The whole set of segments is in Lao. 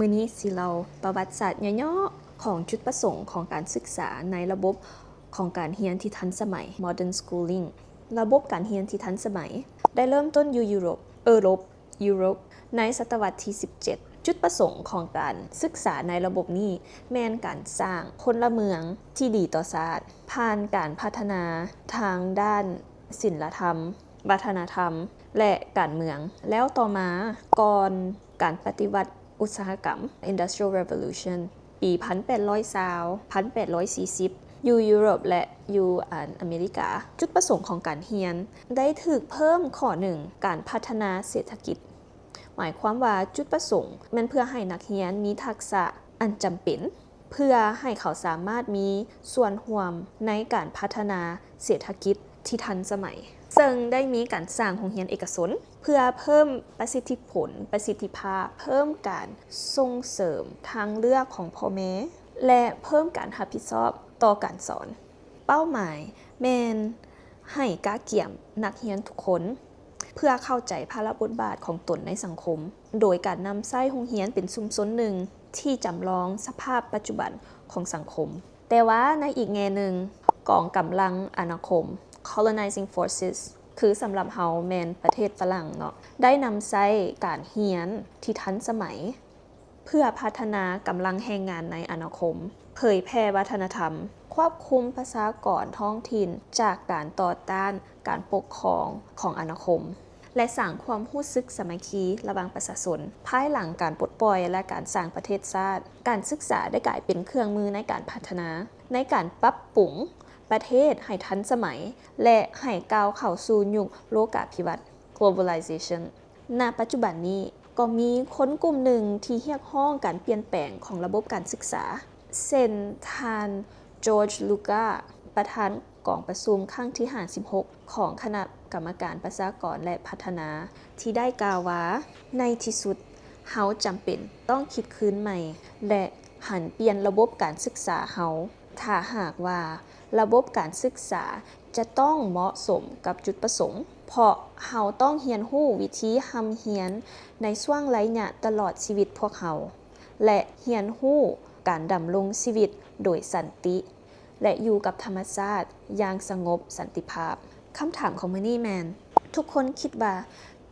ມື້ນີ້ຊິເລົ່າປະຫວັດສາດຫຍໍ້ໆຂອງຈຸດປະສົງຂອງການສຶກສາໃນລະບົບຂອງການຮຽນທີ່ທັນສະໄໝ Modern Schooling. ລະບົບການຮຽນທີ່ທັນສະໄໝໄດ້ເລີ່ມຕົ້ນຢູ່ຢູໂຣບ, ເອີຣົບ, Europe ໃນສະຕະວັດທີສິບເຈັດ. ຈຸດປະສົງຂອງການສຶກສາໃນລະບົບນີ້ແມ່ນການສ້າງພົນລະເມືອງທີ່ດີຕໍ່ຊາດ ຜ່ານການພັດທະນາທາງດ້ານສິນລະທຳ, ວັດທະນະທຳ ແລະ ການເມືອງ. ແລ້ວຕໍ່ມາ, ກ່ອນການປະຕິວັດອຸດສາຫະກຳ Industrial Revolution ປີພັນແປດຮ້ອຍຊາວ ພັນແປດຮ້ອຍສີ່ສິບ ຢູ່ຢູໂຣບ ແລະ ຢູ່ອັນອາເມລິກາ, ຈຸດປະສົງຂອງການຮຽນໄດ້ຖືກເພີ່ມຂໍ້ໜຶ່ງ, ການພັດທະນາເສດຖະກິດ. ໝາຍຄວາມວ່າຈຸດປະສົງແມ່ນເພື່ອໃຫ້ນັກຮຽນມີທັກສະອັນຈຳເປັນ ເພື່ອໃຫ້ເຂົາສາມາດມີສ່ວນຮ່ວມໃນການພັດທະນາເສດຖະກິດທີ່ທັນສະໄໝ, ເຊິ່ງໄດ້ມີການສ້າງໂຮງຮຽນເອກະຊົນ ເພື່ອເພີ່ມປະສິດທິຜົນ, ປະສິດທິພາບ, ເພີ່ມການສົ່ງເສີມທາງເລືອກຂອງພໍ່ແມ່ ແລະ ເພີ່ມການຮັບຜິດຊອບຕໍ່ການສອນ. ເປົ້າໝາຍແມ່ນໃຫ້ກະກຽມນັກຮຽນທຸກຄົນ ເພື່ອເຂົ້າໃຈພາລະບົດບາດຂອງຕົນໃນສັງຄົມ, ໂດຍການນຳໃຊ້ໂຮງຮຽນເປັນຊຸມຊົນໜຶ່ງທີ່ຈຳລອງສະພາບປັດຈຸບັນຂອງສັງຄົມ. ແຕ່ວ່າໃນອີກແງ່ໜຶ່ງ, ກອງກຳລັງອານາຄົມ colonizing forces ຄືສຳລັບເຮົາແມ່ນປະເທດຝຣັ່ງເນາະ, ໄດ້ນຳໃຊ້ການຮຽນທີ່ທັນສະໄໝ ເພື່ອພັດທະນາກຳລັງແຮງງານໃນອານາຄົມ, ເຜີຍແຜ່ວັດທະນະທຳ, ຄວບຄຸມປະຊາກອນທ້ອງຖິ່ນຈາກການຕໍ່ຕ້ານການປົກຄອງຂອງອານາຄົມ ແລະ ສ້າງຄວາມຮູ້ສຶກສາມັກຄີລະຫວ່າງປະຊາຊົນ. ພາຍຫຼັງການປົດປ່ອຍ ແລະ ການສ້າງປະເທດຊາດ, ການສຶກສາໄດ້ກາຍເປັນເຄື່ອງມືໃນການພັດທະນາ, ໃນການປັບປຸງປະເທດໃຫ້ທັນສະໄໝ ແລະ ໃຫ້ກ້າວເຂົ້າສູ່ຍຸກໂລກາພິວັດ globalization. ນະປັດຈຸບັນນີ້ກໍມີຄົນກຸ່ມໜຶ່ງທີ່ຮຽກຮ້ອງການປ່ຽນແປງຂອງລະບົບການສຶກສາ, ເຊັ່ນ ທ່ານ George Lucas ປະທານກອງປະຊຸມຄັ້ງທີຫ້າສິບຫົກຂອງຄະນະກຳມະການປະຊາກອນ ແລະ ພັດທະນາ ທີ່ໄດ້ກ່າວວ່າ, ໃນທີ່ສຸດເຮົາຈຳເປັນຕ້ອງຄິດຄືນໃໝ່ ແລະ ຫັນປ່ຽນລະບົບການສຶກສາເຮົາ. ຖ້າຫາກວ່າລະບົບການສຶກສາຈະຕ້ອງເໝາະສົມກັບຈຸດປະສົງ, ເພາະເຮົາຕ້ອງຮຽນຮູ້ວິທີຮ່ຳຮຽນໃນຊ່ວງໄລຍະຕະຫຼອດຊີວິດພວກເຮົາ ແລະ ຮຽນຮູ້ການດຳລົງຊີວິດໂດຍສັນຕິ ແລະ ຢູ່ກັບທຳມະຊາດຢ່າງສະຫງົບສັນຕິພາບ. ຄຳຖາມຂອງມື້ນີ້ແມ່ນ, ທຸກຄົນຄິດວ່າ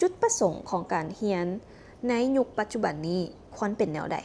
ຈຸດປະສົງຂອງການຮຽນໃນຍຸກປັດຈຸບັນນີ້ຄວນເປັນແນວໃດ?